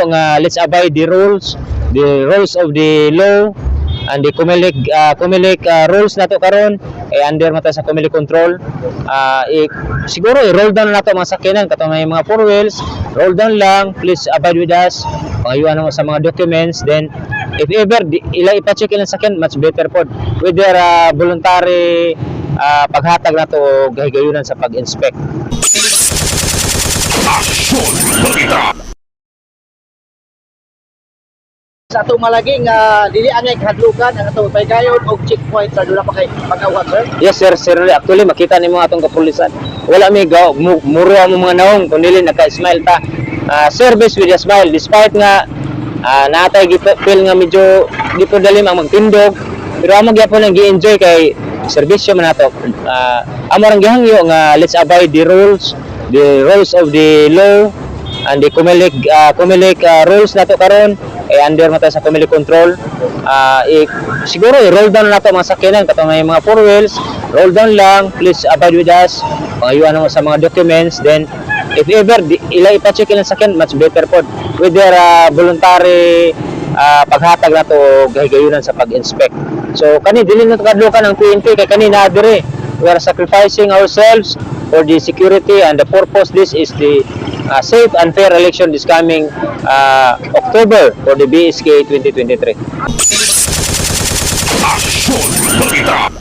gihangyo nga let's abide the rules of the law and the COMELEC rules nato karon eh under man ta sa COMELEC control. Siguro i-roll down na nato mga sakyanan katong may mga four wheels, roll down lang. Please abide with us, pangayuan mo sa mga documents. Then if ever di, ila ipa-check ilang sakyan, much better pod whether voluntary paghatag nato o gahigayunan sa pag-inspect. Aksyon Balita. Sa atong malagi nga dili angay kahadlukan ang atong paygayon og checkpoint, sir, duna pa kay pag-awat, sir? Yes, sir, sir. Actually, makita nimo atong kapulisan. Wala mi gaw muro ang mga naong kun dili naka-smile ta. Service with a smile despite nga natay feel nga medyo di po dalim ang magtindog, pero amo gyapon ang gi-enjoy kay serbisyo man nato. Amo rang gihangyo nga let's abide the rules of the law and the COMELEC rules nato karon eh under man ta sa COMELEC control. Siguro i-roll down na nato mga sakyanan katong may mga four wheels, roll down lang. Please abide with us, pangayuan mo sa mga documents. Then if ever di, ila ipa-check ilang sakyan, much better pod whether voluntary paghatag nato o gahigayunan sa pag-inspect. So kani dili na kadlukan ang PNP kay kani na dire, we are sacrificing ourselves for the security, and the purpose, this is the safe and fair election this coming October for the BSK 2023. Aksyon Balita.